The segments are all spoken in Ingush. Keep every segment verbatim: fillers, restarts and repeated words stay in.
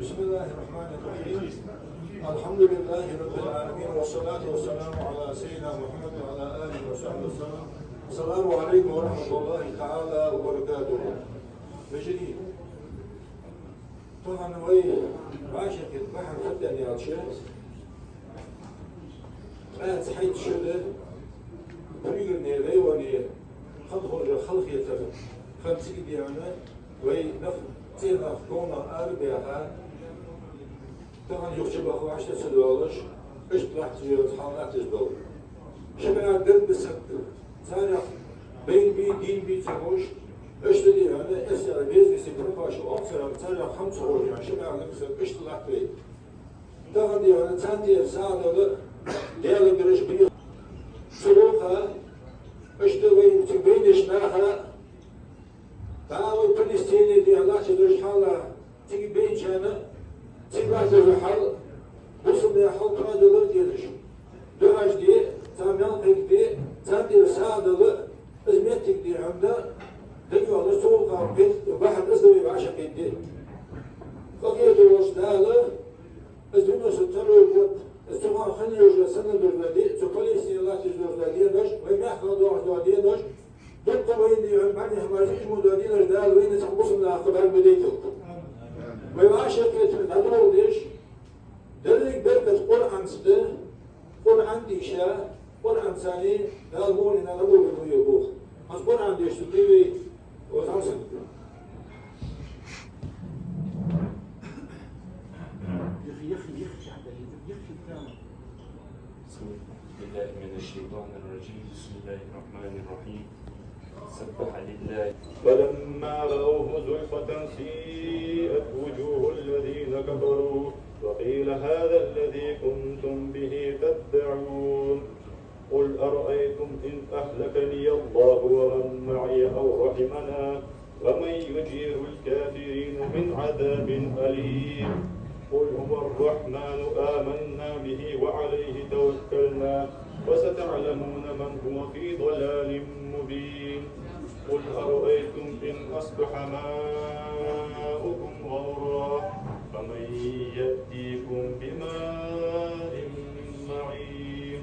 بسم الله الرحمن الرحيم. الحمد لله رب العالمين، والصلاة والسلام على سيدنا محمد وعلى آله وصحبه وسلم. السلام عليكم ورحمة الله تعالى وبركاته. Вежарий, тахан вай вӀашагӀкхетар бахьан хӀана да аьлча, ткъаь цхьайтта шу да Пригородни районе хинна хоза халахетар хинна, цига дийхьа вай наф-, цӀенаха, говнаха арабаьха, тахан юха чубаха вӀаштӀехьа ца доалаш, иштта латташ йола хьал латташ дола. Ши бӀаь деррига саг, царех байна бий, дийна бий ца ховш, иштта дийхьа, эсала беза саг пропажа оал царех, царех хӀама ца ховш, ши бӀаь деррига саг иштта латт вай. Тахан дийхьа царна тӀера сагӀа дала Даьла гаргара бе. Цу гӀулакха, иштта вай цига байнача наха, дӀа вай Палестине дийхьа латташ долча хьала, цига байначарна, цига латташ дола хьал, бусалба наьха хьал тоадалар дезаш, дуӀаш де, царна мел кхайкаде, царна тӀера сагӀа дала, из моттиг дийхьа дӀайоалаш, цу гӀулакха кхетар бахьан из да вай вӀашагӀкхетар. Къахетам болча Дала, из вино со ца лойбот, из цу хана хинна йола, санна дола ди, цу Палестине латташ дола денош, вай мехка доагӀаш дола денош, дукха вайна дийхьа бӀаргнехамаш, ижму дола денош Дала вайна цхьа бусалба наха кхабар ма дайталда. Вай вӀашагӀкхетар дӀадоладеш, деррига беркат Къуръанца да, Къуръан дийша, Къуръанца Дала муъминех къоабалвергва боху. Хьажал, Къуръан дешаш ду вай, о, хьамсаг. أعوذ بالله من الشيطان الرجيم. بسم الله الرحمن الرحيم. سبح لله. فلما رأوه زلفة سيئت وجوه الذين كفروا وقيل هذا الذي كنتم به تدعون. قل أرأيتم إن أهلكني الله ومن معي أو رحمنا فمن يجير الكافرين من عذاب أليم. قل هو الرحمن آمنا به وعليه توكلنا فستعلمون من هو في ضلال مبين. قل أرأيتم إن أصبح ماؤكم غورا فمن يأتيكم بماء معين.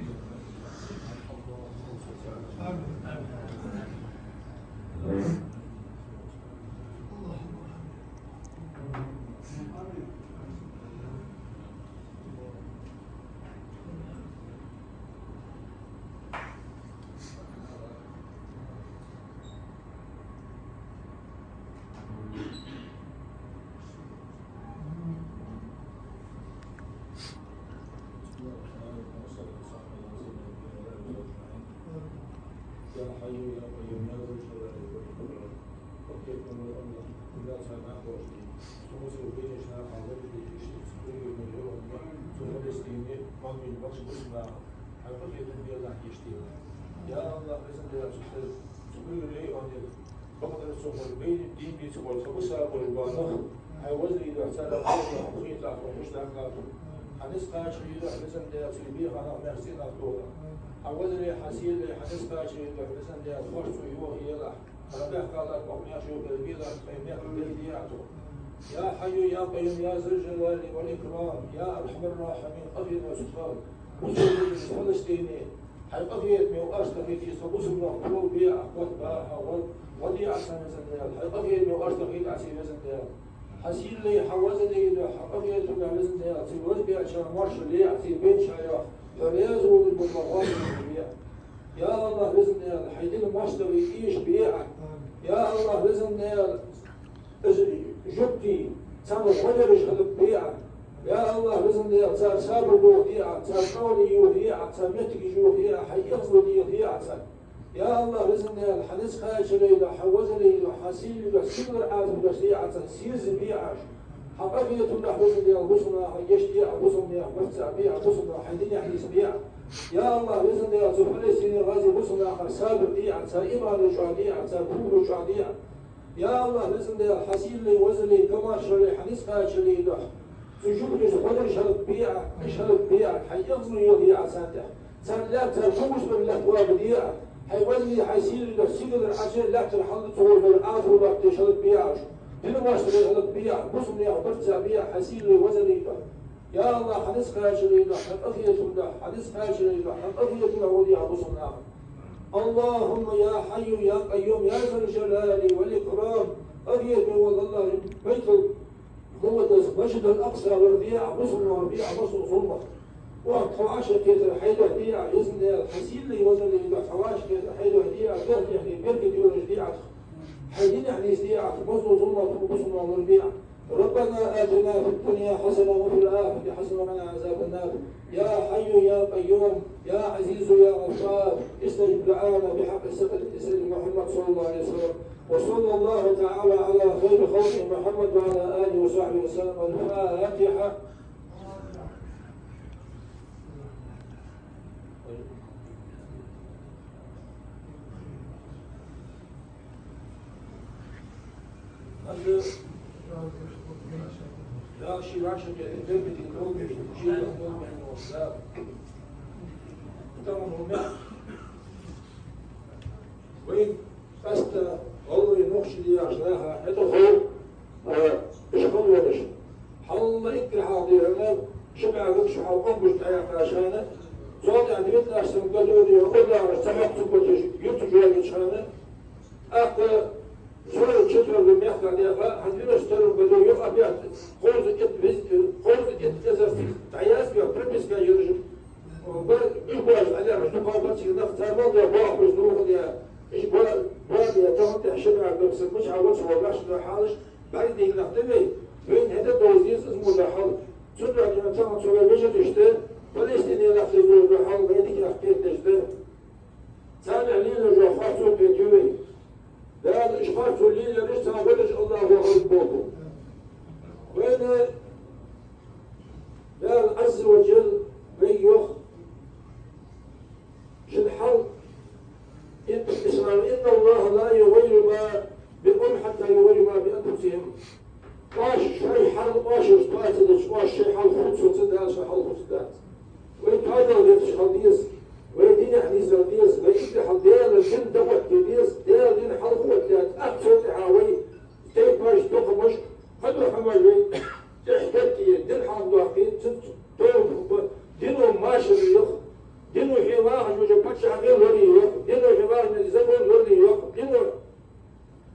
يا حي يا قيوم يا ذا الجلال والإكرام. Окей, кому Аллах, куда царь нахожди. Сумусу биниш на халвати ишти, сумусу биниш на халвати ишти. Сумусу биниш на халвати ишти. Я Аллах, везан Даьла, цу хӀара, цу районера бакъдар цу хӀара, бейна дийна бийца хӀара, цу бусалба хӀара бахьан, хьай вазри духьа царна хӀара хӀума хетар, хӀума гуш даккхар. Хьа низ кхача хилар, везан Даьла, цу бийха нах, маьрша цӀи нах тоха. Хьа вазри, хьа сийле, хьа низ кхача хилар, везан Даьла, харцо йохаелахь. Хьа бехк кхаллар бакъ маьрша йохаелахь, тхоай мехка беркате яхьа тхо. يا حي يا قيوم يا ذا الجلال والإكرام يا أرحم الراحمين, къахетаме ва цу халкъа. Бусалба динца Палестине, хьай къахетаме ва, аьрдахийта, цу бусалба наха тоба бе Ӏа, хӀотта бе Ӏа, гӀо-, гӀо де Ӏа царна, везан Даьла. Хьай къахетаме ва, аьрдахийта Ӏа царна, везан Даьла. Хьа сийле, хьа вазале духьа, хьа къахетамах, везан Даьла, цу вазбаьчарна моаршал е Ӏа, цу бенчарех хьо раьза волаш бола гӀо е Ӏа. Я Аллах, везан Даьла, хьай дина моастагӀий эшабе Ӏа. Я Аллах, везан Даьла, из жугтий, царна гӀо дераш хӀалакбе Ӏа. Я Аллах, везан Даьла, цар сабар дохаде Ӏа, цар къоабал йохае Ӏа, цар моттигаш йохае Ӏа, хьай эгӀазло дехаде Ӏа царна. Я Аллах, везан Даьла, хьа низ кхачале духьа, хьа вазале духьа, хьа сийле духьа, сигалара Ӏазап деш де Ӏа царна, сийрзабе Ӏа уж. Хьа къахетам духьа, везан Даьла, бусалба наха гешт де Ӏа, бусалба наьха барт цӀа бе Ӏа, бусалба наха хьай динах нийсбе Ӏа. Я Аллах, везан Даьла, цу Палестине, ГӀазе бусалба наха сабар де Ӏа, цар иман чӀоагӀде Ӏа, цар кулгаш чӀоагӀде Ӏа. Я Аллах, везан Даьла, хьа сийле, вазале, комаьршале, хьа низ кхачале духьа, цу жугтий гӀо дераш хӀалакбе Ӏа, уж хӀалакбе Ӏа, хьай эгӀазло йохае Ӏа царна тӀа. Цар лаьтта, цар кулгаш бар лаьтта воабе Ӏа. Хьай вазале, хьай сийле духьа сигалара Ӏа цар лаьттара хьалда цу гӀо дераш Ӏазап латтадеш хӀалакбе Ӏа уж. Дина моастагӀий хӀалакбе Ӏа, бусалба наьха барт цӀа бе Ӏа, хьа сийле, вазале духьа. Я Аллах, хьа низ кхачале духьа, хьа къахетам духьа, хьа низ кхачале духьа, хьа къахетам духьа гӀо де Ӏа бусалба наха. اللهم يا حي يا قيوم يا ذا الجلال والإكرام. Къахетаме вола Аллах, Байтул-Макъдис, Масжидул-Акъса лораде Ӏа бусалба наха, лораде Ӏа массайолча зуламах. Оаха тхо вӀашагӀкхетар хьай духьа де Ӏа, везан Даьла, хьа сийле, вазале духьа тхо вӀашагӀкхетар хьай духьа де Ӏа, бехке, беркате йолаш де Ӏа тхо. Хьай динах нийсде Ӏа тхо, массайолча зуламах тхо бусалба наха лорабе Ӏа. ربنا آتنا في الدنيا حسنة وفي الآخرة حسنة وقنا عذاب النار. يا حي يا قيوم يا عزيز يا غفار، استجب دعاءنا بحق سيدنا محمد صلى الله عليه وسلم. وصلى الله تعالى على خير خلقه محمد وعلى آله وصحبه وسلم. الفاتحة. Вай къаьстта гӀалгӀай, нохчий дегӀаца наха хьетӀахов, а, уж хала волаш. Хьалла иккхар хьалха дийхьа, ши бӀаь шу хьалха Ӏомабеш дӀаяьккхача хана, цул тӀехьа девятнадцатом году дийхьа, Урдагара цхьа хьокх цу кочаш юрта жоагӀача хана, тӀаккха сорок четвёртом мехка дийхьа, хӀанз девяносто втором году юха опять кховзткъа итт вез-, кховзткъа итт эзарза дӀаязбаь, прописка йолаш, б-, уж боаржа Ӏалехаш дукха бац, нах цар мел да бохабеш духьал я, уж бо-, боаржа я, тахан тӀехьа ши бӀаь бакъсаг мичахьа вац, вай ваьш да хьалаш, бӀаргадайна нах да вай, вайна хӀета довза деза из мо да хьал. Цудухьа тахан цу вай вежарашта, Палестине нах леза да хьал, вай дикагӀа кхетадеш да. Царна лелаеш дола харцо кхетаю вай. Дала уж харцо лелаераш царна гӀо деш Аллахо гӀалат болба. Вайна Дала Ӏазза ва Джалла вайга йоах, шун хьал, إن، إن الله لا يغير ما بقوم حتى يغيروا ما بأنفسهم. Оаш шоай хьал, оаш Ца деш, оаш шоай хьал хургдац, Дала шоай хьал хургдац. Вай тоадала гӀерташ хила деза, вай динах низагӀа деза, вай эггара хьалха Даьла дин дӀаоттаде деза, Даьла дин хьалха оттадаь, тӀаккха цул тӀехьагӀа вай тайпаш, тохамаш, кхыдола хӀамаш вай тӀехьа хетте, дин хьалха доаккхе, цу тӀа тоба хургба, дино машар йоах, дино хье вахаш волча паччахьа лорае йоах, дино хье вахаш волча закон лорае йоах, дино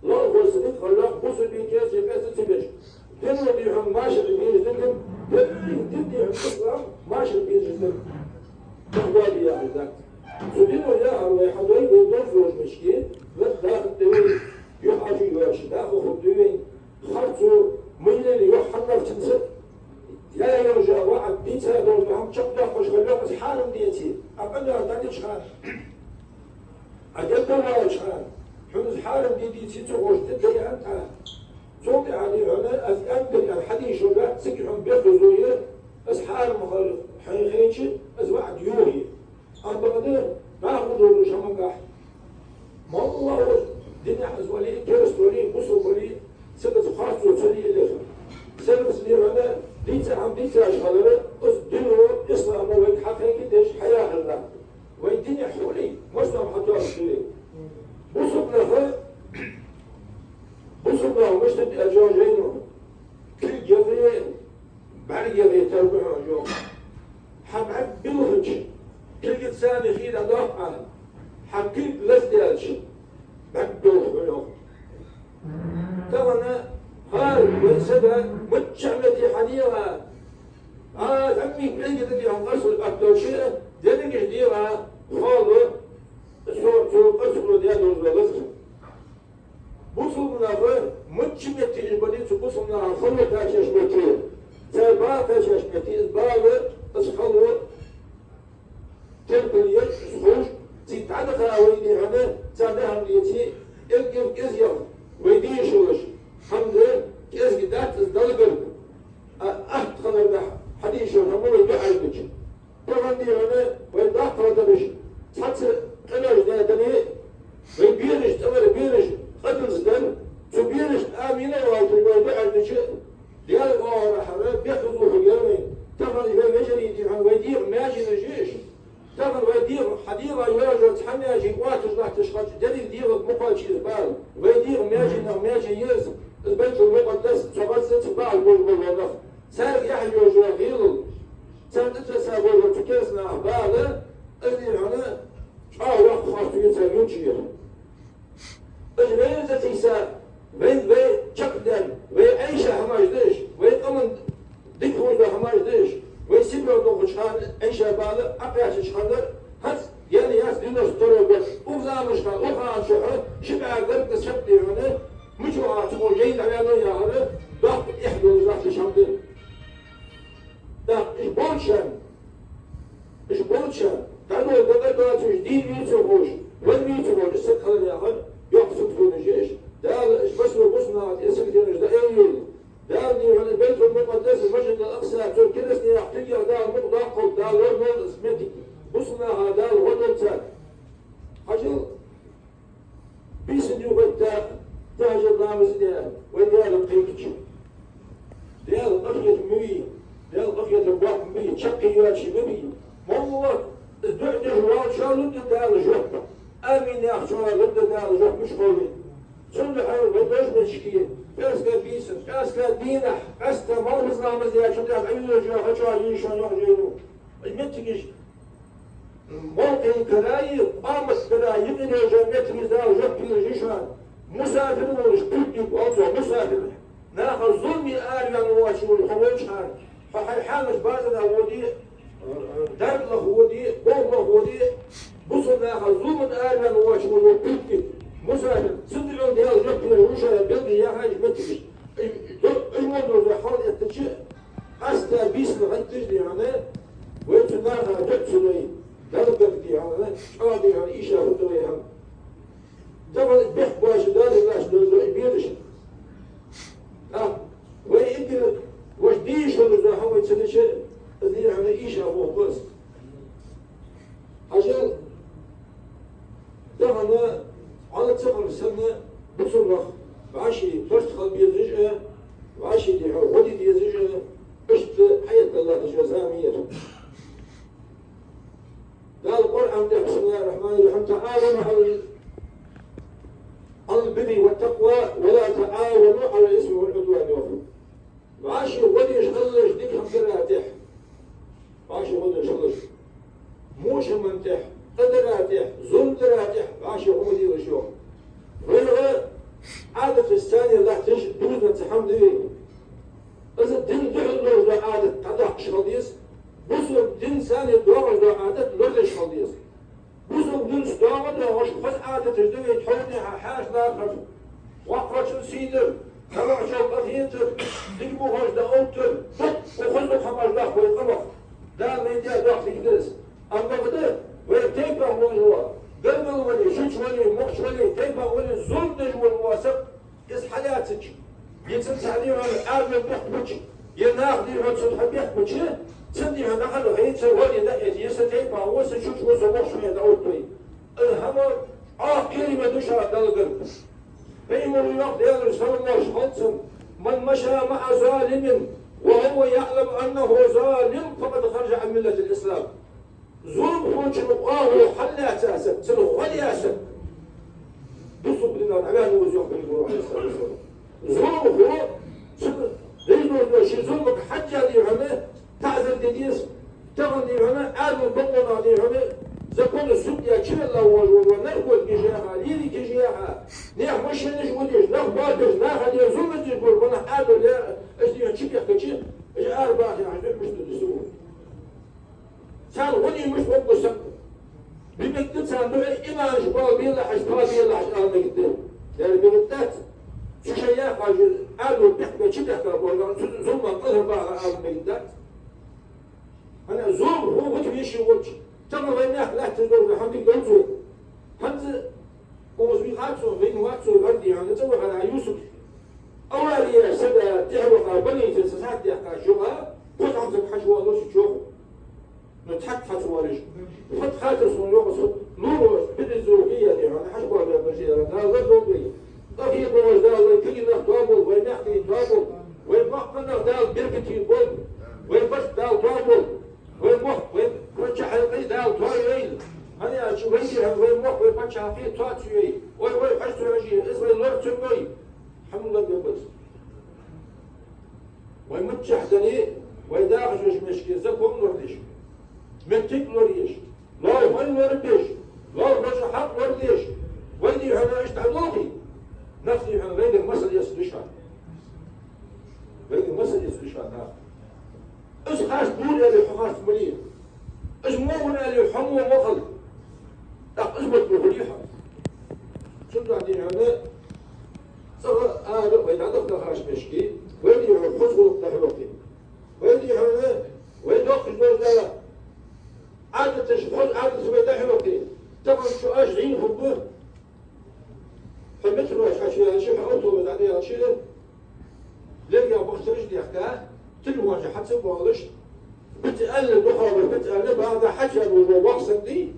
лоалахошца дика хила йоах, бусалба керастий къаьста ца беш. Дино, дий хьона, машар безаш да дин, дин, дий хьона, ислам машар безаш да. Тахваби яхар да. Цу дино яхар вай хьадой, вай дозалошмашке, вай даха тӀа вай юхьӀаьржа йоацаш, даха хургда вайна. Харцо, майлел йоах хьаннахчунца, яь йолча ваӀда дийца долча хӀама чакхдоаккхаш хила йоах, из хьарам деце, а къамаьл дӀадеча хана, а дегӀ даллача хана, хьона из хьарам де дийце ца ховш, де даьннад Ӏа. Цул тӀехьагӀа, дий хьона, аз аьннадар аьнна хьадийшар дац, цига хьона бехказло я, из хьарам хилар хьайна хайча, из ваӀда йохае. Амма бакъда, дӀахо долча хӀамангахь, моллагӀа волча динехь из вале, кераста вале, бусалба вале, цунца харцо ца лелаеш. Цунца, дий хьона, дийца хӀама дийцаш хилар, из дино, исламо вайга хьакхайкадеш, хьаяхар да. Вай динехь хулий, массанахьа хьатоссаш хилий. Бусалба нах, бусалба нах мишта да аьлча, жайно, кулг ягӀе, бӀарг ягӀе тара ба хьона, йоах. Хьа бӀарг билхача, кулгаца цхьана хий дӀадоаккх Ӏа, хьа кулг лазадаьлча, бӀарг долх, йоах. Тахан хӀара вай сага миччахьа метте хьадегӀа, а, зӀамига Ӏилга тӀа дегӀа къарсал оттадолча, дерригаш дегӀа хало, цо, цо къарсало даь долаш да лазар. Бусалба нах мичча метте уж бале, цу бусалба наха хало кхаьчача метте, цар бала кхаьчача метте, из бала, из хало терпел еш, из ховш, цига дӀадаха вай, дий хьона, цар даь хӀама деце, эггара кӀезига вай деш долаш хӀама да, кӀезига дац из Далла гарга, а, атта хилар да хьадийшар хӀама вай дуӀаш дича. Тахан, дий хьона, вай даккхал дараш, цхьацца къинош даь дале, вай бераш, цӀавара бераш къадалца дар, цу берашта амин оалаш вай дуӀаш дича, Даьла оагӀорахьара бехказло хургьяр вайна. Тахан вай вежарий, дий хьона, вай дегӀа маьженаш я уж. Тахан вай дегӀа, хьа дегӀа йоажалца хьа маьже оаташ латташ хилча, деррига дегӀага ма кхоаче из бала. Вай дегӀа маьженех маьже я из, из Байтул-Мукъаддас, цу гӀаззаца бахьа болаш бола нах. Царга яхьа йоажа гӀелал, царна тӀатесса болча цу кераста наха бала, из, дий хьона, чӀоагӀа воккха харцо я цар ювцаш яр. Уж вайна ца тийса, вайна вай чакхдаьнна, вай Ӏайша хӀамаш да уж, вай къаман дика хоза хӀамаш да уж, вай Сибре дохача хана Ӏайша бала Ӏокхаьчача хана, хӀанз ена яц девяносто второй год, укх заманашка, укх хана чухь ши бӀаь гаргга саг, дий хьона, мича ваха цу жайна дӀаваьннав яхар, доккха эхь долаш латташ хӀама да. ТӀаккха уж болчарна, уж болчарна, дӀадола дакъа доацаш, дийна вий ца ховш, венна вий ца ховш, из саг хилар яхар, йоккха саг хиннай уж. Дала уж массавар бусалба наха тӀера сагӀа денаш дӀаайъийла. Дала, дий хьона, Байтул-Мукъаддас, Масжидул-Акъса, цу кераста наьха кулгех Дала мукъадоаккхалда, Дала лорадолда из моттиг. Бусалба наха Дала гӀо долда царна. Хьажал, бийсанна юхагӀетта, тахӀажжуд ламаз де, вай Даьлага кхайкача, Даьла къахетам ма бий, Даьла къахетам боккха ма бий, чаккхе йоацаш ма бий. Моллагӏа из дуӀа деш волчоа лургда Дала жоп. Амин яхачоа лургда Дала жоп, мишта хов вайна. Цудухьа вай дожмачке, къаьстта бийсан, къаьстта дийнахьа, къаьстта малхбуза ламаз деча тӀехьа Ӏуйрийна хача йийшан йоах жайно. Из моттигаш молкъий караи, къамат караи юкъе йолча моттигаш Дала жоп луш я шоана. Мусафир волаш, путник оал цох, мусафир. Наха зуламе араваьнна воацаш вола хьо волча хана, хьо хьай хьанаш базара воде, дарба лаха воде, болх лаха воде, бусалба наха зуламах араваьнна воацаш вола путник, мусафир, цунна тӀа Дала жоп луш я шоана, белгаш яхай из моттигаш. Из, из мо доза хьал эттача, къаьстта бийсан хӀанз тижде хьона, вай цу наха дуӀа ца дой, Далла гарга, дий хьона, чӀоагӀа, дий хьона, ийша хургда вай хӀама. Дала бехк боацаш, Дала лаш долаш да из бераш. ТӀаккха вай эггара вож дийша хулаш да хьо вай ца дича, из, дий хьона, ийша хургба из. Хьажал, тахан Ӏалла ца хилар санна, бусалба нах вӀаший барт хила безаш а, вӀаший, дий хьона, гӀо де дезаш а, تعاونوا على، على البر والتقوى ولا تعاونوا على الإثم والعدوان, йоах. ВӀаши гӀо деш хилалаш дика хӀама дара тӀехьа. ВӀаши гӀо деш хилалаш. Мушаман тӀехьа, къа дара тӀехьа, зулам дара тӀехьа, вӀаши гӀо ма делаш, йоах. Вайга Ӏадаташ царна латташ дузна цхьа хӀама да вай. Из дина духьал долаш дола Ӏадат дӀадаккхаш хила деза. Бусалба динца царна доагӀаш дола Ӏадат лорадеш хила деза. Бусалба динца доагӀа доагӀаш хоза Ӏадаташ да вай тхьовра хьаьша лархӀар, воккхачун сий дар, хьалхарчун къахетар, дика бохаш дӀаоттар, дукха хоза хӀамаш да вай къамах. Дала вайна даь доккха дика да из. Амма бакъда вай тайпах волаш вола, гаргара вале, шуча вале, мохча вале, тайпах вале, зулам деш вола саг, из хьалаьцача, е цунца хьале хьона арабаьхкача, е наха дий хьона цунна хьабаьхкача, цунна дий хьона нахала хьайца вале да эти, е са тайпах ва, са шуча ва, са мохча ва дӀаоттавой. Из хӀама Ӏокхераме да шоана Далла гарга. Пайхамара йоах, Даьла салам-моаршал хилда цунна: «من مشى مع ظالم وهو يعلم أنه ظالم فقد خرج عن ملة الإسلام». Зуламхочун оагӀув хьаллаьца саг, цунна гӀо лаьца саг, бусалба динах дӀаваьнна ва из, йоах Пайхамара, Ӏалайхи ссалату вассалам. Зуламхо, цунна дайзор да ший зуламага хьежжа дий хьона, таӀзар де деза, тахан дий хьона, Ӏаьдала бокъонах дий хьона, законо суд яь, чувелла вола, вола, наркотикаш яха, лирикаш яха, наьха машинаш удеш, нах боабеш, наха дий зуламаш деш бола, ванах Ӏаьдала, аш дий хьона чубехкача, аш арабаха яхаш, мишта да из. Царна гӀо де мишта вогӀа саг. Бимег да царна духьа иманаш бола белахьаш, тоабелахьаш ала мегаргда. Дера мегаргдац. Цу шоай яхаш Ӏаьдало бехк бе чубехка бола, цу зуламах къахьегаш ала мегаргдац. ХӀана зулам хӀу гӀута веший волча, тахан вай мехка лаьтташ дола хӀама дика долча вай. ХӀанз укхаза вихар цо, вайна вац цо, варди хьона цӀа вахара Юсуп. Авария сага тӀехьа ваха, больнице цхьа сахьат даьккхача юха, кхо цхьа саг хьачувоалаш чу. Ну, цхьацца хьачувоалаш. Фат хатар сона, йоах цо, ну, биризу хия, дий хьона, хьачувоалаш, биржи яра, Дала лардолда вай. Къахетамаш Дала вай кагий нах тоаболба, вай мехкарий тоаболба, вай боккхий нах Дала беркате болба, вай барт Дала тоаболба. Вай мохк, вай паччахьалкхе Дала тоайойла. ХӀана аьлча вай дий хьона, вай мохк, вай паччахьалкхе тоа ца йой. Ой, вай хьажа ца хьажий, из вай лора ца йой. ХӀама лорабергба из. Вай миччахьа дале, вай дахаш йолча мешке закон лорадеш, моттиг лораеш, лоалахой лорабеш, лоалахочун хьакъ лорадеш. Вай дий хьона иштта дӀадолхе, нах дий хьона вайгара масал эцаргда шоана. Вайгара масал эцаргда шоана нах. Из харц дора аьле, хьо харц ма ле. Из во вар аьле, хьо во ма хила. ТӀаккха из мотт ма хулий хьа. Цудухьа дий хьона, цӀагӀа ара вай дӀадахача мешке, вай дий хьона хоза гӀулакх дӀахьокхе. Вай дий хьона, вай дохкаш дола Ӏадаташ, хоза Ӏадаташ вай дӀахьокхе. Тахан шо аш гӀийна хургба. Хьо метро чу хьачуваьлча, хьо автобус дӀадоалача, лерга бахтараш дехка, телефон чу хьа ца боалаш, бита аьле, духьал бита аьле, бада хьача вужо вахсанди,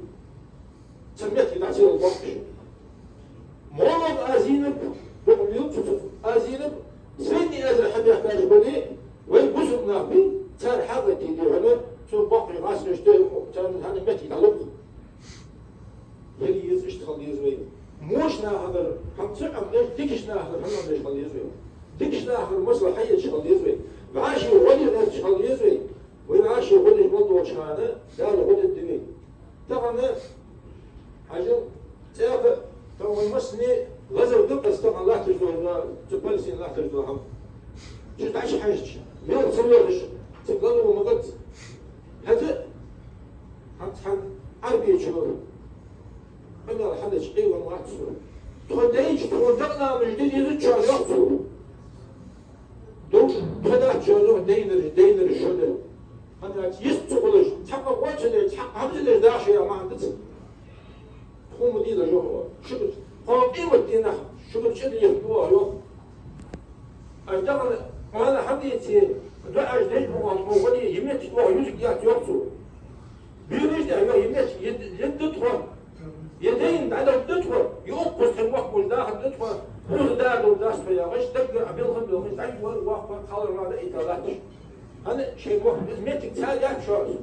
цхьа метте дӀа ца яла боккхаш. Молла а зийнаб, бокъо мел ца цу, а зийнаб, средний Азера хьабехкаш боли, вай бусалба нах бий, цар хьагӀатти дий хьона, цу боккхий гӀасмеш тӀа, царна хьана метте дӀалукх. Яла еза, иштта хила деза вай. Муш нахагара хӀама ца Ӏомадеш, дикача нахагара хӀама Ӏомадеш хила деза вай. Дикача нахагара масала хьаэцаш хила деза вай. ВӀаши гӀо де гӀерташ хила деза вай. Вай вӀаши гӀо деш мел долча хана, Дала гӀо дергда вай. Тахан, хьажал, цӀаькха, тахан вай массане лазар да-кх из тахан латташ дола, цу Палестине латташ дола хӀама. Чу дӀачухьежача, мел ца лорадеш, цига лазар ма гӀац. ХӀаьта, хӀанз цхьан Ӏарбечо къамаьл хьадича, къе венна вац со. Тхо дайча, тхона дакъа ламазаш де дезац шоана, йоах цо. Довш тхо дац шоана, йоах, дайнараш, дайнараш шо да. ХӀана аьлча йист ца хулаш, цхьаккха гӀо ца деш, цхьаккха хӀама ца деш даха шо яха маӀан дац. Тхона ма дийла, йоах, шугара, тхона къематдийнахьа шугара чӀир лехаргда оаха, йоах. Ай, тахан, кхоана хӀама деце, дуӀаш деш бу оаха, тхона гӀо де, е моттиг оаха юзаргьяц, йоах цо. Буьйнаш тӀа, йоах, е моттиг, е, е да тхо, е дайна дӀадаларгда тхо, е укхаза тхоай мохк божа дахаргда тхо, хӀанз дӀадоладац тхо яхаш, даггара Ӏа белхан белхаш, дӀайвар воккха кхалар ма да, ита латташ. ХӀана шоай мохк, из моттиг цар яц шоана.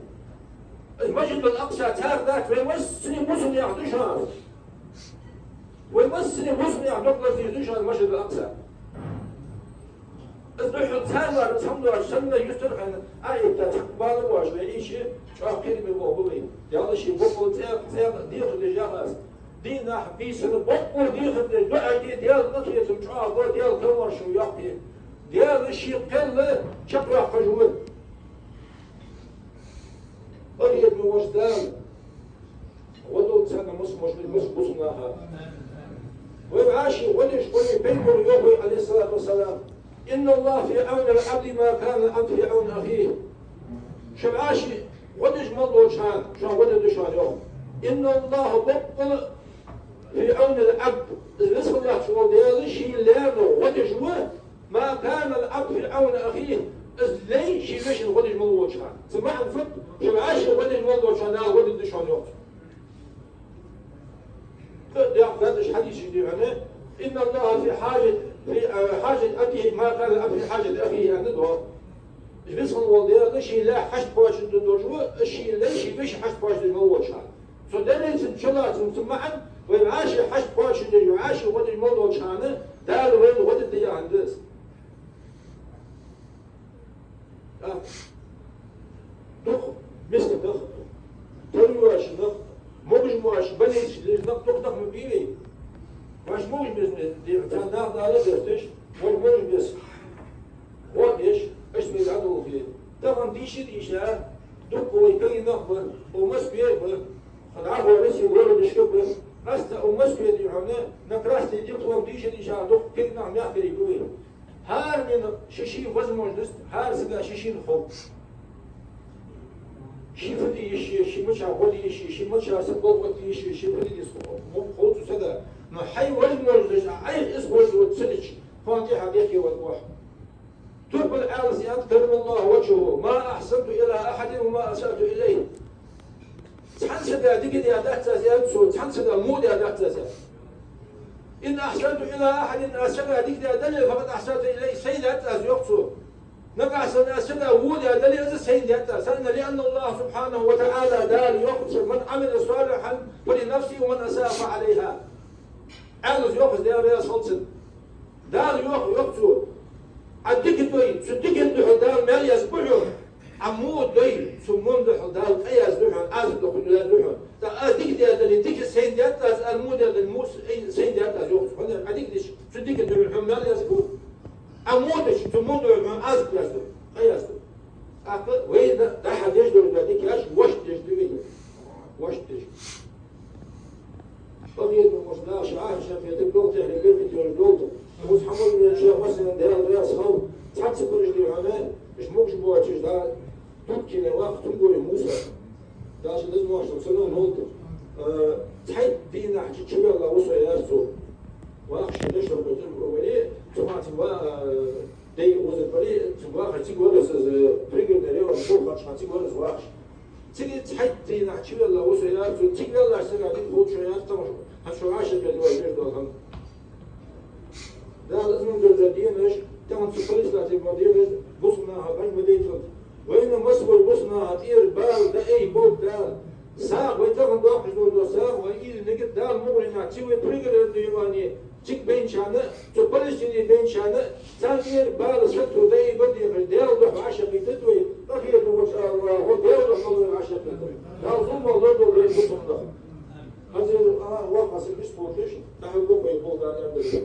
Из Масжидул-Акъса цар дац, вай массане бусалба нах да шоана. Вай массане бусалба наьха доккхаллаш дийза душан машар да акхса. Из духьал царвар, из хӀама доацаш санна юстара хьайна, а, итта цхьаккха бала воаш вай Ӏийча, чӀоагӀа кхераме бола ба вай. Даьла ший боккъала цӀе-, цӀе дехар деш яхаш. Дийнахьа, бийсанна боккъала дехар деш, дуӀа де, Даьла къахетам чӀоагӀа ба, Даьла камаьршал йоаккхе. Даьла ший кхел чакхйоаккхаш ва. Къахетаме волча Дала гӀо долда царна массанена, массабусалба наха. Вай вӀаши гӀо деш, вай пайхамара йоах, Ӏалайхи ссалату вассалам: «إن الله في عون العبد ما كان العبد في عون أخيه». Шо вӀаши гӀо деш мел долча хана, шоана гӀо дергда шоана, йоах. «إن الله, боккъала, في عون العبد». Из веза хилла волча Даьла ший лаьна гӀо деш ва, «ما كان العبد في عون أخيه», из лай ший вешийна гӀо деш мел волча хана. Цун маӀан фуд? Шо вӀаши гӀо деш мел долча хана Дала гӀо дергда шоана, йоах. ТӀаккха дӀа уж хьадисаш да хьона: «إن الله في حاجة، في، آه، حاجة عبده ما كان العبد في حاجة أخيه», аьнна да. Веза хилла вола Даьла ший лай хьашт кхоачашдергдолаш ва, ший лай ший вешийна хьашт кхоачашдеш мел волча хана. Цу дале цун чулоацам, цун маӀан, вай вӀаши хьашт кхоачашдеш, вӀаши гӀо деш мел долча хана, Дала вайна гӀо дергда яхаш да из. А? Дукха миска нах, тара йоаца нах, могаш боаца, больнице лежа нах, дукха нах ма бий вай. Вай могаш беса, цхьа нах Дала десташ, вай могаш беса. ГӀо деш, аш вай дӀадолхе. Тахан дийша, дийша, дукха вай кагий нах ба, укх Москве ба, хьа дӀахо Россе городашка ба. Ас та укх Москве да хьона, на красный диплом дийша, дийша, дукха кагий нах мехкарий ба вай. ХӀаранена ший-ший возможность, хӀара сага ший-шийна хов. Ший фу де йиш я, ший мича гӀо де йиш я, ший мича саг болх оттае йиш я, ший фу де йиш я, хов цу сага. Но хьай возможность, Ӏайха из хоза ца дича, кхоана тӀехьа дехке ван охьа. Турпал Ӏаьлас аьннад: «كرم الله وجهه، ما أحسنت إلى أحد وما أسأت إليه». Цхьан сага дика даь дац аз, аьннад цо, цхьан сага во даь дац аз, аьннад. «إن أحسنت إلى أحد», аз сага дика даь дале, «فقد أحسنت إليه», сайна даьд аз, йоах цо. Нагахьа санна аз сага во даь дале, из а сайна даьд аз. ХӀана? «لأن الله سبحانه وتعالى», Дала йоах цунга: «من عمل صالحا فلنفسه ومن أساء فعليها». Ӏаьлас йоах из, Даьла раьза хилва цунна. Дала йоах, йоах цо: Ӏа дика дой, цу дикан духьал Дала маьл язбу хьона. Ӏа во дой, цу вон духьал Дала къа язду хьона, Ӏазап дохур язду хьона. ТӀаккха аз дика даь дале, дика сайна даьд аз, аз во даь дале, во с-, ай, сайна даьд аз, йоах цо. ХӀана аьлча Ӏа дика дича, цу дикан духьал хьона маьл язбу. Ӏа во дича, цу вон духьал хьона Ӏазап язду, къа язду. ТӀаккха вайна дӀа-хьа деш дола дикаш вешта деш да вай. Вешта деш. Къахетаме волча Дала ший Ӏахарча наькъа тӀа долх тӀехьа беркате долда. Укхаза хьамогаш волча массанена Даьла раьза хилва. Цхьацца бараш да хьона, уж могаш боацаш да, Дудкине ваха Тумгой Муса. Дала ший деза-моаршал цунна долда. Э, цхьайтта дийнахьа чу, чувелла ва со, аьлар цо. Ваха ший дешах кхойтар вале, цу хана цун ва-, э, дай укхаза бале, цун вахар цига вар из, э, Пригородный район, Шолхача хана цига вар из вахаш. Цига цхьайтта дийнахьа чувелла ва со, аьлар цо, цига веллача сага дика хул шоана, аьлар, тамаш, хӀанз шо вӀашагӀкхетар вай вер дола хӀама. Дала из ма дарра денаш, тахан цу полиса тӀа ма денаш, бусалба наха бӀарг ма дайталда. Вайна массаволча бусалба наха тӀера бала дӀаайболба Дала. СагӀа вай тахан доаккхаш дола сагӀа, вай ийла нигат Дала мукъагӀа хьийна, цу вай Пригородный районе, цига байначарна, цу Палестине байначарна, царна тӀера бала, сагото дӀаайболба дехаш, Даьла духьа вӀашагӀкхийтаргда вай, къахетаме волча АллахӀа Даьла духьа вӀашагӀкхийтаргда. Дала зулам лургдолда вай бусалба наха. ХӀанз, а, ваха хьа саг мишта ховш, дӀахьулбу вай болх Дала аьнна дерг.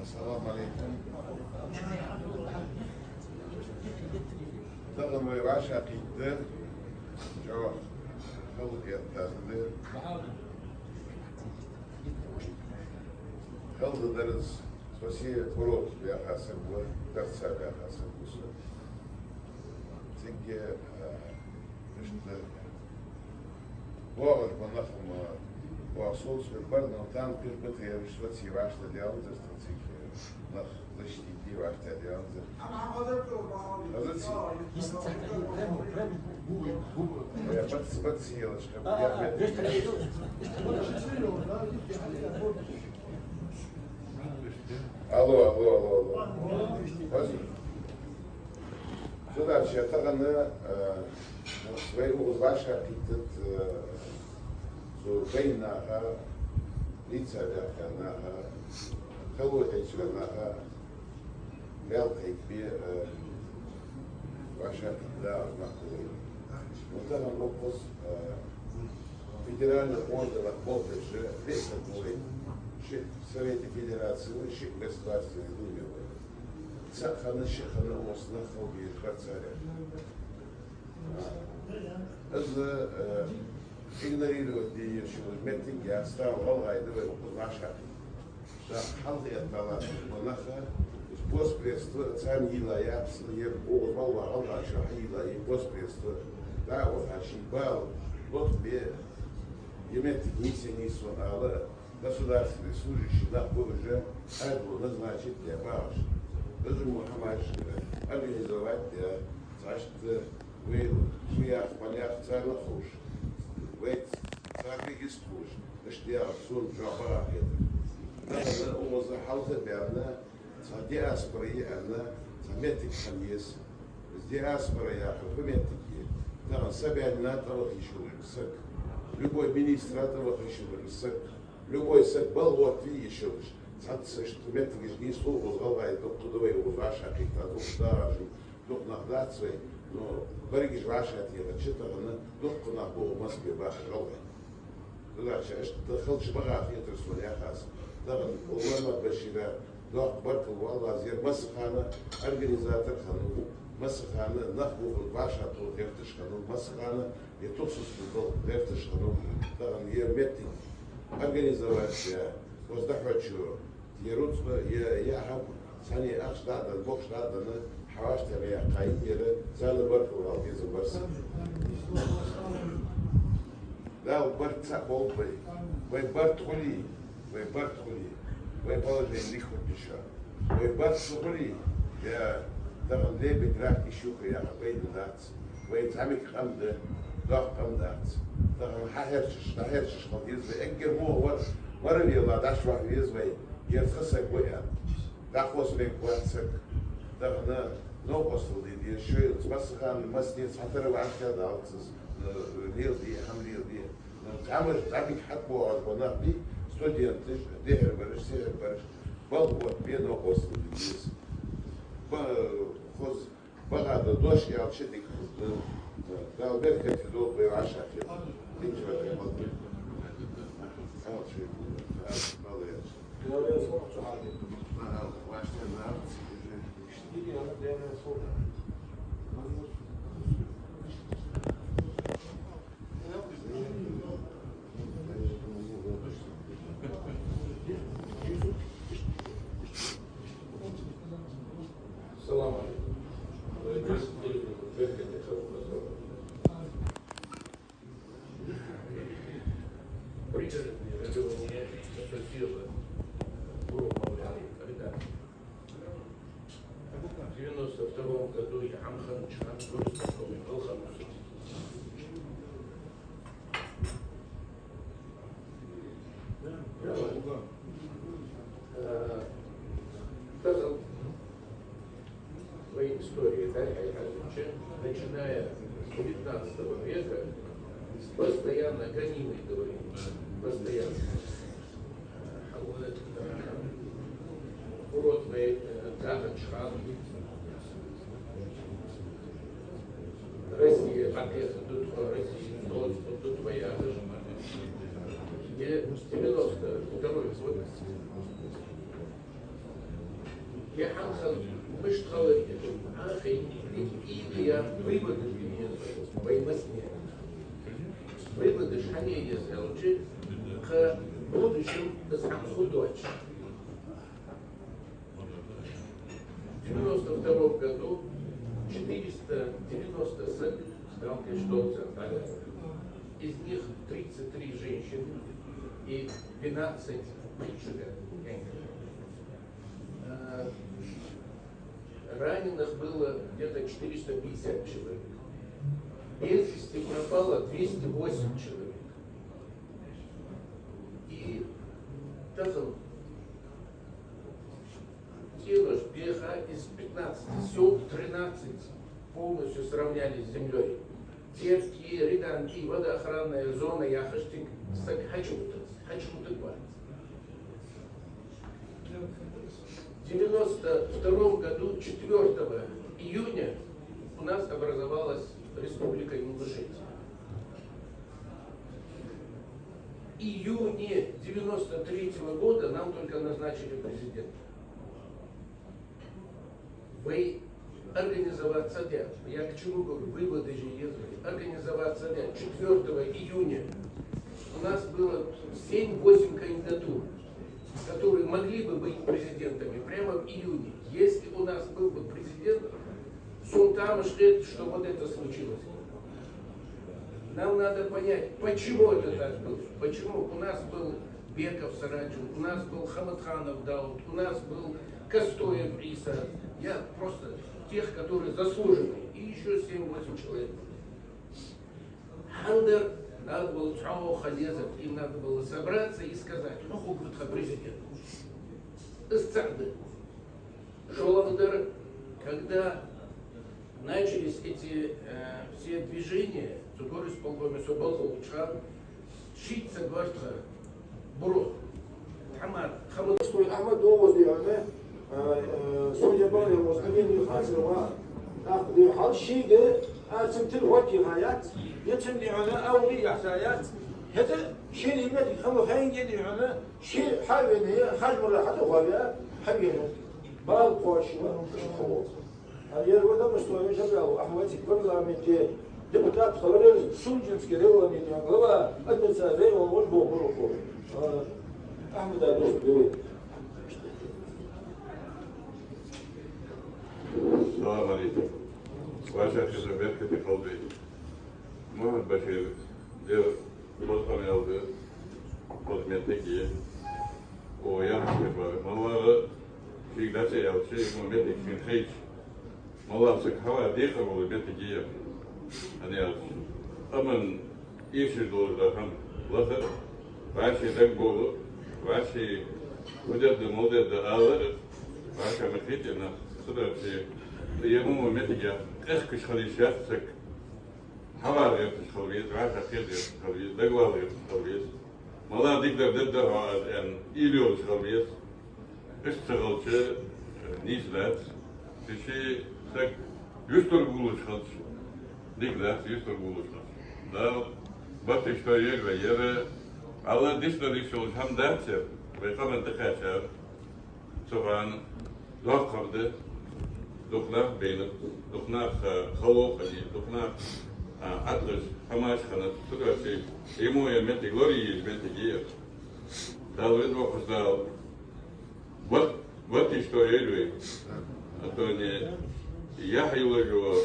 Ассаламу Ӏалайкум. Тахан вай вӀашагӀкхийтта чӀоагӀа хала эттад. Хала дар из, со се урокаш баьха саг ва, дарсаш баьха саг ва со. Цига, а, иштта боагӀаш ба нах-м, оаха соцавеш бар, но тахан кхы битӀакхеташ соцаве вӀаштӀехьадалар, дерстан цига нах защитить Хазар ца. Хазар ца. Прямо, прямо. Бу, бу, бу. Э, бац, бац, елочка. А, а, весь такой. Алло, алло, алло, алло. Хазар. Цу дальше тахан, э, вай укхаза вӀашагӀкхийттад, э, цу байнаха, лица баьхка наха, халу хьийча наха, мел кхайкабе, э, вӀашагӀкхийтта да аз нах хулар. Ну, тахан укхаза, э, федеральни органах болхаш весет вай, шиъ Совете Федерации вай, шиъ Государственный Думе вай. Цаӏ хинна, шиъ хинна, укхаза нах хила безаш бар царех. Из, э, игнорировать де йиш йолаш моттиг яц, тахан гӀалгӀай да вай укхаза вӀашагӀкхийтта. ТӀаккха хьалха этта латташ ба нах, постпредство царна йийлла яц, е укхаза мел бола гӀалгӀаша хьайийлла я постпредство. ДӀа а ваха, ший бала лоткъабе, е моттиг нийса, нийса ала, государственни служащи нах ба уж, хьайбо назначить даь багӀаш. Даже мо хӀамаш организовать даь, цхьа иштта вай шо яхар, мел яхар царна ховш, вай царга йист ховш, иштта яхар сона чӀоагӀа багӀа хетар. Тахан укхаза хьалха а баьнна, цхьа диаспора я аьнна, цхьа моттиг хинна еза. Из диаспора яхар фу моттиг я? Тахан са баьнна тӀаваха йиш йолаш саг, любой министра тӀаваха йиш йолаш саг, любой саг балха оттаве йиш йолаш, цхьацца иштта моттигаш нийслу укхаза гӀалгӀай. Дукха да вай укхаза вӀашагӀкхийтта, дукха да уж, дукха нах дац вай, но берригаш вӀашагӀтехача тахан дукха нах ба укх Москве бахаш гӀалгӀай. Цудухьа иштта хилча багӀа хетар сона яхар аз. Тахан Уллуьнмахьмад-Башира доккха баркал оал аз, ер массахана организатор хиннав, массахана нах бухалга вӀашагӀтоха гӀерташ хиннав, массахана е тохсус бухалга гӀерташ хиннав. Тахан ер моттиг организовать даь, укхаза дӀахьочо, е рузкъа, е, е хӀама, цхьанне ахча дӀа а денна, бохча дӀа а денна, хьавӀашагӀтехача наха яьккхай, ер царна баркал оал безам бар са. Дала барт цаӀ болба вай. Вай барт хуле, вай барт хуле, вай положени дика хургда шоана. Вай барт ца хуле, е тахан лебедь, рак, ишука яха пайда дац. Вай зӀамига къам да, доккха къам дац. Тахан хьахьерчаш, дӀахьерчаш хила деза вай. Эггара во вар, вар велла дӀачувахьа веза вай, ер цхьа саг ва аьнна. ДӀахоса мегаргвац саг. Тахан новкъостал де деза шоайла. Массахана массане цхьатарра вӀаштӀехьадалац из, э, леладе, хӀама леладе. Ну, зӀамига, зӀамига хьатӀабоагӀаш бола нах бий, студенташ, дехьара бараш, сехьара бараш, балха оттабе новкъостал де деза. Ба-, хоза, багӀа да дош аьлча дика хургда. Дала беркате долда вай вӀашагӀкхетар. Динча ваьлла ма дий. Аьлча, мала яц. Ага, вӀаштӀехьа нах. Салам алейкум. Пригородные районы, это дело, э, Буров Мавлана, когда в девяносто втором году я Амхан Чхан Гурстаком, Алхан. Э, сказал, в истории, да, я, я, начиная с девятнадцатого века, постоянно гонимый, говорит, постоянно. Урод вай, э, Захар Чхан. Россия, ответ тут, Россия, вот, вот тут вай, я. Девяносто второй год. Я хӀанз мишта хилар, а, хӀанз я выводы выводы. Выводы шоана еза аьлча, кхы будущем из хӀама хургдоацаш. В девяносто втором году четыреста девяносто саг сдал государственный анализ. Из них тридцать три женщины и двенадцать мальчиков. Э, Раненых было где-то четыреста пятьдесят человек. Без вести пропало двести восемь человек. И так он, Тинош, Беха из пятнадцати сёл тринадцать полностью сравнялись с землёй. Терки, Риданки, водоохранная зона, яхаш цига саг хьачувутар, хьачувутар вац. В девяносто втором году, четвёртого июня, у нас образовалась Республика Ингушетия. В июне девяносто третьего года нам только назначили президента. Вай организоваться дя, я к чему говорю, выводы же есть, организоваться дя. Четвёртого июня у нас было семь-восемь кандидатур, которые могли бы быть президентами прямо в июне. Если у нас был бы президент, сона тамаш хет, что вот это случилось. Нам надо понять, почему это так было. Почему у нас был Беков Сараджу, у нас был Хаматханов Дауд, у нас был Костоев Иса. Я просто тех, которые заслуженные. И ещё семь-восемь человек. ХӀанз дар надо было цхьоагӀо хила езар, им надо было собраться и сказать: «Хьо хургва тха президент». Из цаӀ да. ШоллагӀдар, когда начались эти, э, все движения, цу горисполкоме со болх беча хана, шийтта саг вар тха буро. Ахьмад, Хаматханов Ахьмад, догӀаз дийхьа, э, э, судья бара, йоах, Амин Юхасова, нах дийхьа, шийга ацам тир хӀотта яц, яцам дийхьа, аули яхса яц, хӀаьта шийна иммет хӀама хайнге дийхьа, ший хьавена, хажмура хьатӀаховя, хьавена. Бала кхоачаш ва, хӀама. А ер ва Дамастоев Жабрал Ахьмад, парламенте депутат хилар, Сунженский районный глава, администраци район вож бохурхо. А, Ахьмада духьа бе. Салам алейкум. Ваша хеза беркате кхалбе. Мухьаммад-Башир, дер Бозкъамел да, хоза моттиг я. О, яхаш хетар, маллагӀа шийга дӀа ца аьлча, ма моттиг шийна хайча, маллагӀа саг хьавар декхар вола моттиг я ер. ХӀана аьлча, къаман эшаш долаш дола хӀама лаха, вӀаший дагабоала, вӀаший фу дергда, мала дергда ала, вӀаший ма хетий нах, цудухьа ер мо моттиг я, къехкаш хила йиш яц саг. Хьавар гӀерташ хила веза, вӀашагӀкхетар гӀерташ хила веза, дагавала гӀерташ хила веза. МалагӀа дикадар дергда хьо аз аьнна, уйла йолаш хила веза. Иштта ца хилча, э, нийса дац. Ше-ше саг юстаргволаш хилча, дика дац, юстаргволаш хилча. Дала барт иштта йойла вай, ер, Аллах дицдала йиш йолаш хӀама дац ер, вай къаман тӀакхаьчар. Цу хана доккхагӀа да, дукха нах бейнаб, дукха нах, а, хало хиннай, дукха нах, а, Ӏаткъаш, хӀамаш хиннад, цудухьа ер мо моттиг лорае еза моттиг я ер. Дала веза воккхача Дала барт, барт иштта йойла вай. А то не яхь йолаш йола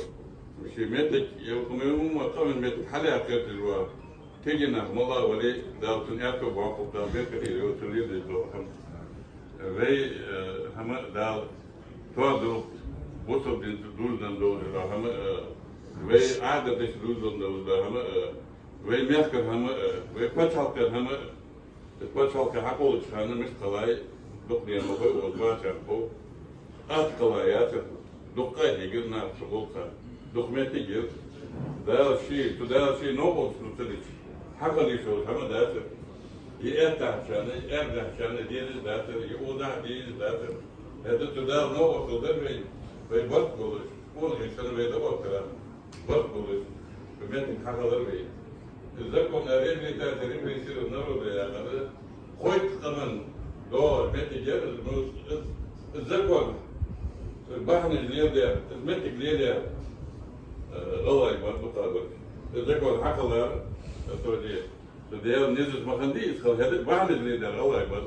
ший моттиг, е хӀама ма къаман моттиг хьалъяккха гӀерташ вола кегий нах мала вале, Дала цунна аьттув боаккхалба, Дала беркате йойла цун леладеш дола хӀама. Вай, э, хӀама Дала тоадолда, бусалба динца дувзаденна долаш дола хӀама, э, вай Ӏадаташца дувзаденна долаш дола хӀама, э, вай мехкара хӀама, э, вай паччахьалкхен хӀама, э, из паччахьалкхе хьакхоллача хана мишта хилай, дукха дена ма хой, укхаза вачар хов. Атта хила яцар, дукха къахьегар нах цу гӀулакха. Дукха моттиг яр. Дала ше, цу Дала ше новкъостал ца дича, хьахила йиш йолаш хӀама дац ер. Е аьттахьчарна, е аьрдахьчарна дезаш дац ер, е озахьа дезаш дац ер. ХӀаьта цу Дала новкъостал дар вайна, вай барт болаш, къонахий санна вай дӀаоттар барт болаш, моттиг хьахилар вай. Закон о реабилитации репрессированных народов яхар, кхойтта къаман доагӀар моттиг яр, ну, из, из закон, бахьанаш леладаь, из моттиг леладаь, э, гӀалгӀай бар, дукха бар. Из закон хьахилар, э, то де, то Даьла низаца ма хиннадий из хила, хӀаьта бахьанаш леладаь гӀалгӀай бар.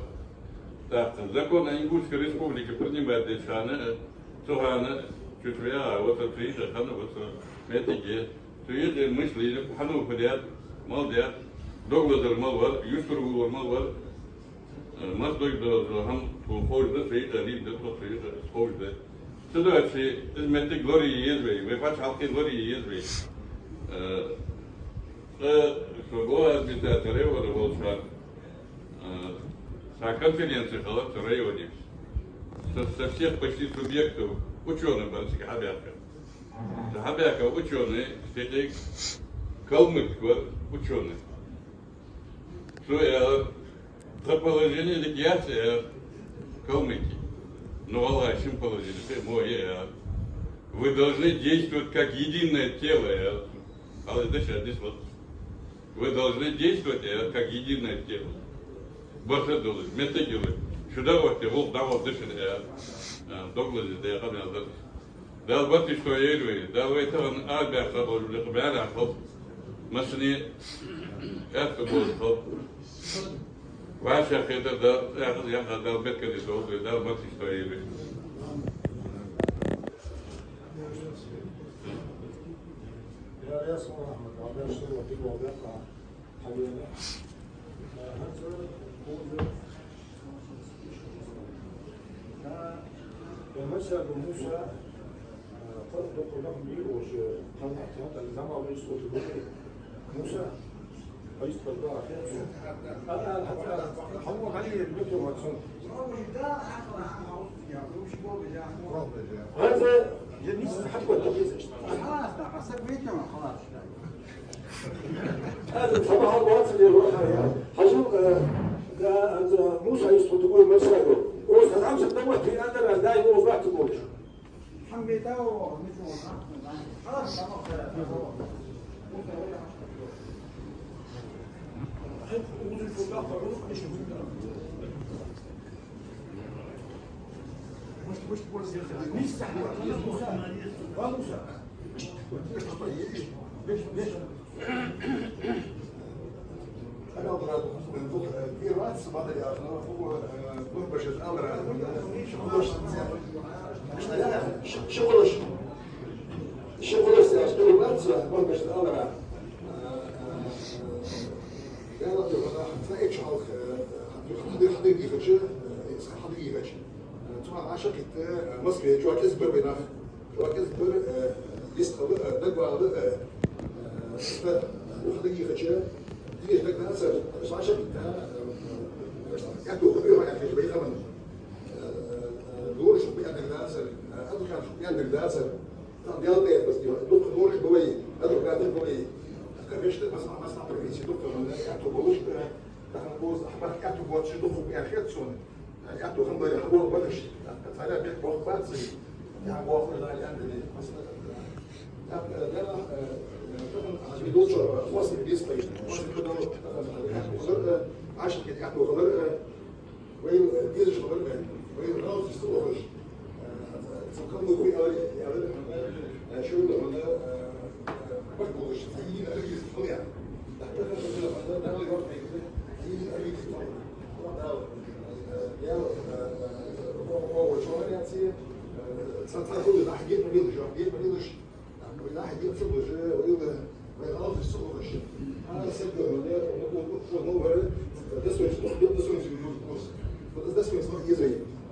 ТӀаккха закон о Ингушской Республике принимать деча хана, э, цу хана чуть веа, вот цу юкъе хинна, вот цу моттиге, цу юкъе мишта лийнаб, хьан фу даьд, мала даьд, дог лазар мала вар, юстаргволар мала вар, э, массадолча дозал хӀама тхона ховш да, цу юкъе лийнна да тхо, цу юкъе ховш да. Цудухьа из моттиг лорае еза вай, вай паччахьалкхе лорае еза вай. Э, э, со глава администрации района волча хана, э, цхьа конференци хилар цу районе. Со, со всех почти субъектов учёный бар цига хьабаьхка. Цу хьабаьхка учёный, сехьег калмык вар учёный. Цо аьлар, тха положени дика яц, аьлар, калмыки. Ну, гӀалгӀай шин положени кхы а во я, аьлар. Вы должны действовать как единое тело, аьлар. Ала дешар дис вот. Вы должны действовать, аьлар, как единое тело. Барт долаш, моттиг йолаш. Шу дагӀа отте, гӀулакх дӀагӀоргда шун, аьлар. А, доглазе декъа мел дар. Дала барт ишта йойла вай, Дала вай тахан арабаьха болча декъа маьрах хилда. Массане аьттув болаш хилда. ВӀашагӀкхетар Дала, яхар, яхар Дала беркате долда вай, Дала барт ишта йойла вай. Хьажал, э, э, Муса из тхо дугуй масаго. Оз хьамсак да вахти андара дай оз вахти болаш. Цхьа эккхача хьалха, э, хьадийхача, э, цхьа хьадийхача. Э, цхьа хьадийхача. Э, цхьа Ӏашакхийтта, э, Москве чӀоагӀа кӀезига бар вай нах. ЧӀоагӀа кӀезига бар, э, йистхила, э, дагавала, э, э, цхьа хьадийхача. Дийша дагадацар, цхьа Ӏашакхийтта, э, аьттув хургба аьнна хеташ вай хӀаман. Э, э, э, лораш хургба аьнна дагадацар, э, адвокаташ хургба аьнна дагадацар. Там Даьла къахетамца, дукха лораш ба вай, адвокаташ ба вай. Тха вешта мас-, мас-, профессия дукха хӀама аьттув болаш, э, тахан боз ахбар аьттув боацаш дукха хургба аьнна хет сона. Аьттув хӀама баре хьабоагӀа бараш. Царех бехк боаккхаргбац. Я боахар да аьнна дели. Масала, э, э, да, э, э, тахан хьажал долча, хоза бис пайда. Хоза пайда, тахан аьттув хилар, э, Ӏашакхийтта аьттув хилар, э, Вай, э, дезаш хилар вай. Вай раузис ца лохаш. Э, ца калмыкий аьлар, аьлар, э, шоайла хьона, э, э, бакъ болаш, ца йийна аргиз хилар. Дахьа хилар хьона, Дала йорт хьайгда, ца йийна аргиз хилар. Дала, э, я, э, э, о, о, о, чура яци, э, ца, ца хилар, дахьа гет ма лелаш, гет ма лелаш. Вай нахьи дин ца луш, вай, вай гӀалгӀай ца луш. Хьа саггара вала, у, у, у, у, вара, достоинство, достоинство юрт курс. Вот это достоинство еза.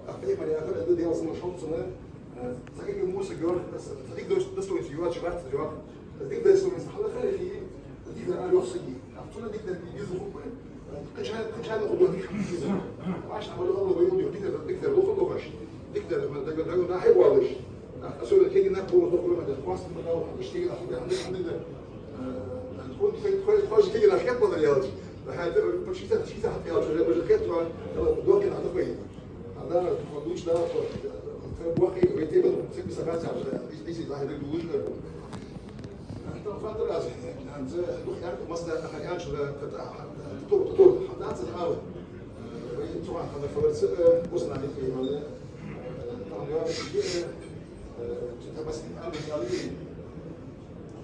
А пайхамар яхар, это дело самошёл цена. Э, ца кхы Муса гор, ца кхы дос-, достоинство юрт, чувак, чувак. Ца кхы достоинство хьалха хи, дика а лёхсаги. А цуна дика да, дика да хупа. Кхыча-, кхыча а хупа дика да. Ваш а вала вай дика да, дика да лоха лохаш. Дика да, да, да, да, да, хай валаш. Особенно кегий нах бу, дохур ма да, хваст ма да, иштиги нах бу, ханды, ханды да. Э, хо-, хо-, хо-, хо-, кегий нах хет ма да ялч. Да, хай, почти так, почти так хет ялч, уже, уже хет ма, э, дохи нах бу. А да, луч да, то, э, бохи, вай те бу, цепи сагат, уже, ис-, ис-, да, хай, луч да. Там фатер аз, э, анзе, дух яр, масла, хай, анч, да, та, та, та, та, та, та, та, вай, цуган, хана, хабарца, э, узнали, э, там, я, э, Э, цу тӀа масийтта Ӏадат али.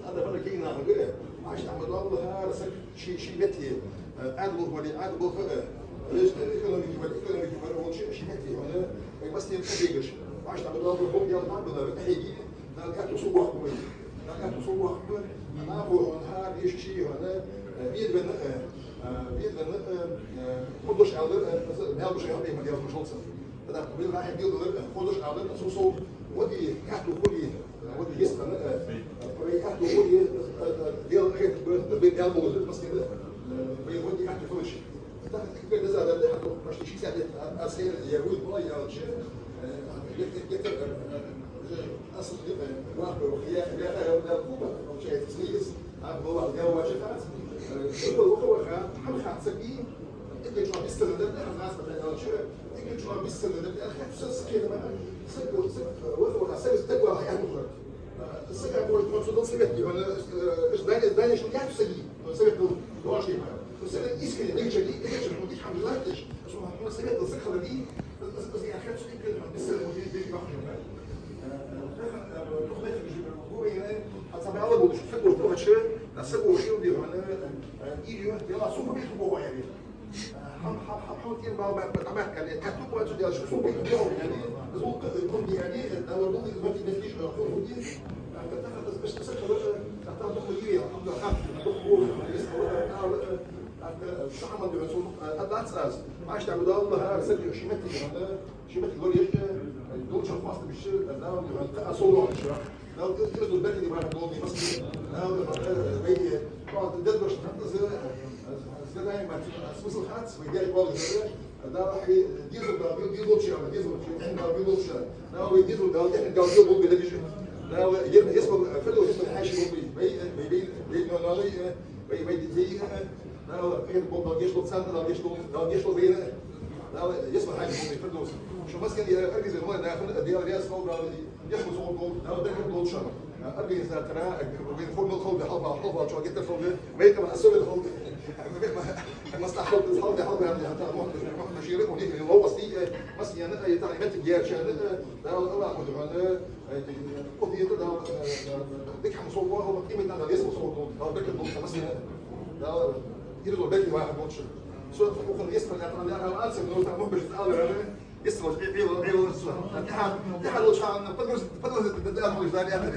Ӏадат вара кийна хӀама, э, Ӏаш Ахьмад Аллахьара саг ший, ший метте, э, Ӏадат болх вали, Ӏадат болх, э, леш, э, экономика вали, экономика вали, волча ший метте, хӀана, э, масийтта тӀа бегаш. Ӏаш Ахьмад Аллахьара болх ял там бала, э, хьеги, нах аьттув су вахт бу. Нах аьттув су вахт бу. Нах хӀана хӀара еш ший, хӀана, э, вид венна, э, э, вид венна, э, э, худош алдар, э, мел буш хӀама, э, мадьял бушалца. Ада, вай нахьи билдалар, худош алдар, су сов, Вот и аьттув хуле, вот и если она, э, э, про аьттув хуле, э, э, дело это, э, э, дело было, в Москве, да? Э, вот и аьттув хуле. Так, теперь назад, да, а то почти шестьдесят лет, а, а, стояли, я выйду, я вообще, э, где-то, где-то, э, э, уже асфальт, э, лампы, я, я, я, я, получается, снизу, а, была, я вообще, э, было, было, а, а, а, Эггара чӀоагӀа бисса да, да, хьанас ма тӀаьлча, эггара чӀоагӀа бисса да, да, хьа, са, са кхетам, са, са, вот, вот, а са, са, вот, а я тоже. Са, как может, он сюда совет, он, э, здание, здание, что я в Саги, он совет был, дождь, он совет искренне, да, чё, и, и, чё, ну, ты там желаешь, что он, он совет был, сахалали, я хочу, и, бисса, вот, и, и, и, Ши метр лореш, долча хваста биш, Дала дуьхьа кхы а сов лоархӀаш. Дала, э, иза беркате вахар долда, масала. Дала, э, вай, э, кхоана деза дош хӀанз, э, э, згадаем, э, смысл хац, вай деш бола деза. Дала, э, дезал Дала, дезал лучше, дезал лучше, Дала, дезал лучше. Дала, вай дезал Дала, дезал Дала, дезал лучше. Дала, е-, если бы, э, Фирдовс, если бы хьаьший болба, вай, э, вай, вай, вай, вай, вай, вай, вай, вай, вай, вай, вай, Дала, э, Дала гешт долда царна, Дала гешт долда, Дала гешт долда вайна. Дала, если бы хьаьший болба, Фирдовс. Шо массане, э, организатор, мой, нахана, э, Дала раьза хилва, Дала, гешт долда, Дала беркат долда шоана. Э, организатора, э, вайна форма хилда, хьалха, хьалха чӀоагӀа геттара хилда, вай къаман особенно хилда. Массане хилда, хилда, хилда, хилда, хилда, Мухьмад, Мухьмад Башир, у них новости, э, массане, э, тахьа метте герчана, э, Дала, Аллах, Мухьмад, э, Кхы деза Дала, э, э, дика хӀама совгӀа, къематдийнахьа Дала еза совгӀа, Дала беркат долда массане. Дала ирзо беркате вахар долда шо. Со укхун еза хӀама яхар, яхар, ацар, но там мухбиш ала, еза, еза, еза, еза, еза. Тиха, тиха лучше, подгруз-, подгрузить, да, да, да, да, да.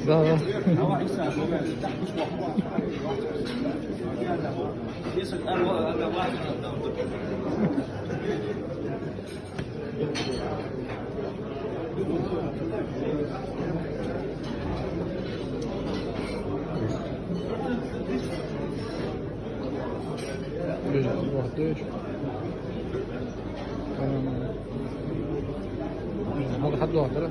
Да, да. Блин, вот, видишь? Ам, надо хат лоа, да?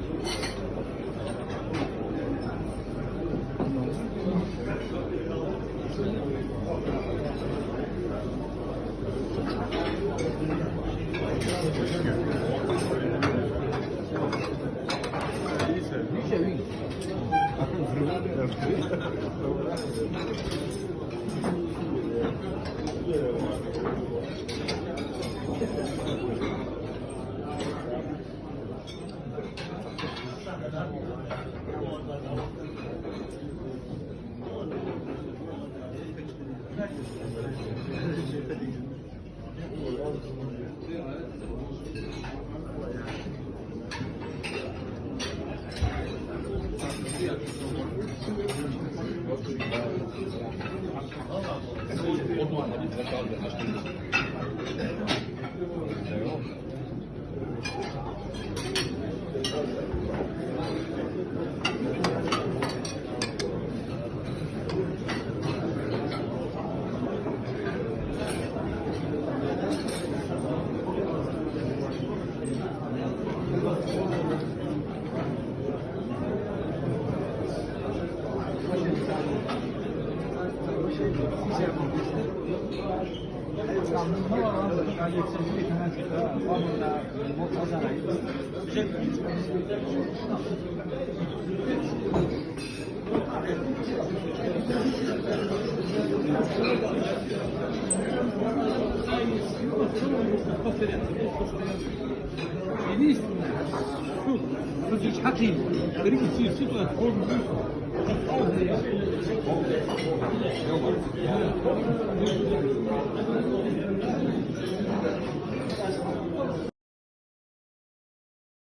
Единственное, что, что здесь хотим, репетицию, что туда можно.